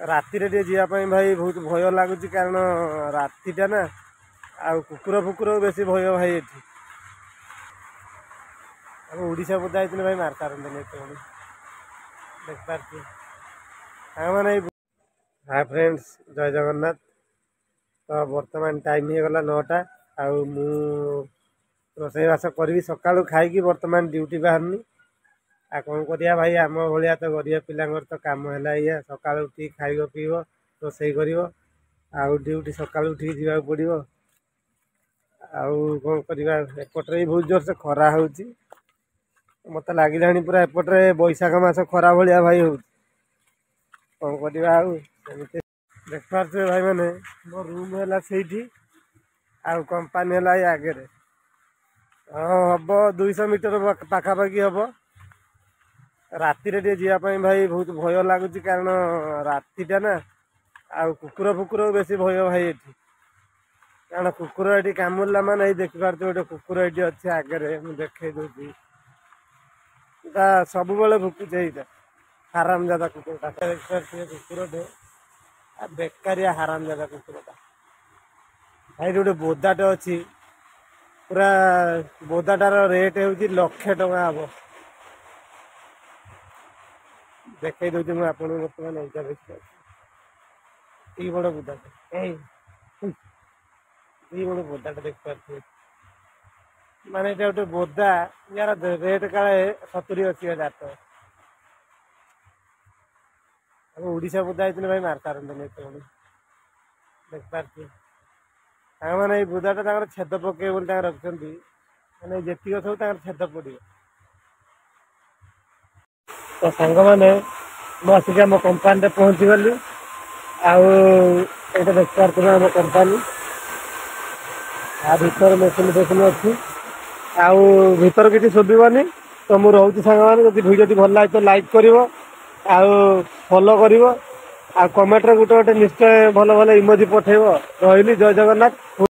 ରାତିରେ ଟିକେ ଯିବା ପାଇଁ ଭାଇ ବହୁତ ଭୟ ଲାଗୁଛି, କାରଣ ରାତିଟା ନା, ଆଉ କୁକୁର ଫୁକୁର ବେଶୀ ଭୟ ଭାଇ ଏଠି। ଆମ ଓଡ଼ିଶା ବୋଦା ହେଇଥିଲେ ଭାଇ ମାରି ସାରନ୍ତେନି ଏତେବେଳୁ। ଦେଖିପାରୁଛି ସାଙ୍ଗମାନେ। ହାଏ ଫ୍ରେଣ୍ଡସ୍, ଜୟ ଜଗନ୍ନାଥ। ତ ବର୍ତ୍ତମାନ ଟାଇମ୍ ହେଇଗଲା 9ଟା, ଆଉ ମୁଁ ରୋଷେଇବାସ କରିବି। ସକାଳୁ ଖାଇକି ବର୍ତ୍ତମାନ ଡ୍ୟୁଟି ବାହାରିନି। ଆଉ କ'ଣ କରିବା ଭାଇ, ଆମ ଭଳିଆ ତ ଗରିବ ପିଲାଙ୍କର ତ କାମ ହେଲା ଏଇଆ, ସକାଳୁ ଉଠିକି ଖାଇବ ପିଇବ, ରୋଷେଇ କରିବ, ଆଉ ଡ୍ୟୁଟି ସକାଳୁ ଉଠିକି ଯିବାକୁ ପଡ଼ିବ। ଆଉ କ'ଣ କରିବା? ଏପଟରେ ବି ବହୁତ ଜୋରସେ ଖରା ହେଉଛି। ମୋତେ ଲାଗିଲାଣି ପୁରା ଏପଟରେ ବୈଶାଖ ମାସ ଖରା ଭଳିଆ ଭାଇ ହେଉଛି। କ'ଣ କରିବା ଆଉ? ସେମିତି ଦେଖିପାରୁଥିବେ ଭାଇମାନେ, ମୋ ରୁମ୍ ହେଲା ସେଇଠି ଆଉ କମ୍ପାନୀ ହେଲା ଏଇ ଆଗରେ। ହଁ, ହବ 200 ମିଟର ପାଖାପାଖି ହବ। ରାତିରେ ଟିକେ ଯିବା ପାଇଁ ଭାଇ ବହୁତ ଭୟ ଲାଗୁଛି, କାରଣ ରାତିଟା ନା, ଆଉ କୁକୁର ଫୁକୁର ବେଶୀ ଭୟ ଭାଇ ଏଠି। କାରଣ କୁକୁର ଏଠି କାମୁଡ଼ିଲା ମାନେ, ଏଇ ଦେଖିପାରୁଥିବେ ଗୋଟେ କୁକୁର ଏଇଠି ଅଛି ଆଗରେ, ମୁଁ ଦେଖେଇ ଦଉଛି। ତା ସବୁବେଳେ ଭୁକୁଛି। ଏଇଟା ହାରାମଜାଦା କୁକୁରଟା, ଦେଖିପାରୁଥିବେ କୁକୁରଟେ, ଆଉ ବେକାରିଆ ହାରାମଜାଦା କୁକୁରଟା। ଭାଇ, ଗୋଟେ ବୋଦାଟେ ଅଛି ପୁରା, ବୋଦାଟାର ରେଟ୍ ହେଉଛି ଲକ୍ଷେ ଟଙ୍କା ହବ। ଦେଖେଇ ଦଉଛି ମୁଁ ଆପଣଙ୍କୁ ବର୍ତ୍ତମାନ। ଏଇଟା ଦେଖିପାରୁଛି, ଏଇ ବଡ଼ ବୋଦାଟା, ଏଇ ଏଇ ବଡ଼ ବୋଦାଟା ଦେଖିପାରୁଥିବେ। ମାନେ ଏଇଟା ଗୋଟେ ବୋଦା, ୟାର ରେଟ୍ କାଳେ 70-80 ହଜାର ଟଙ୍କା। ଆମ ଓଡ଼ିଶା ବୋଦା ହେଇଥିଲେ ଭାଇ ମାରି ସାରନ୍ତେନି ଏତେବେଳୁ। ଦେଖିପାରୁଥିବେ ସାଙ୍ଗମାନେ, ଏଇ ବୁଦାଟା ତାଙ୍କର ଛେଦ ପକେଇବେ ବୋଲି ତାଙ୍କର ରଖିଛନ୍ତି। ମାନେ ଯେତିକ ସବୁ ତାଙ୍କର ଛେଦ ପଡ଼ିବ। ତ ସାଙ୍ଗମାନେ, ମୁଁ ଆସିକି ଆମ କମ୍ପାନୀରେ ପହଞ୍ଚିଗଲି। ଆଉ ଏଇଟା ଦେଖିପାରୁଥିବେ ଆମ କମ୍ପାନୀ। ଆ ଭିତରେ ମେସିନ୍ ଫେସିନ୍ ଅଛି, ଆଉ ଭିତରେ କିଛି ଶୁଭିବନି। ତ ମୁଁ ରହୁଛି ସାଙ୍ଗମାନେ। ଯଦି ଭିଡ଼ିଓଟି ଭଲ ଲାଗେ ତ ଲାଇକ୍ କରିବ ଆଉ ଫଲୋ କରିବ, ଆଉ କମେଣ୍ଟରେ ଗୋଟେ ଗୋଟେ ନିଶ୍ଚୟ ଭଲ ଭଲ ଇମୋଜି ପଠେଇବ। ରହିଲି, ଜୟ ଜଗନ୍ନାଥ।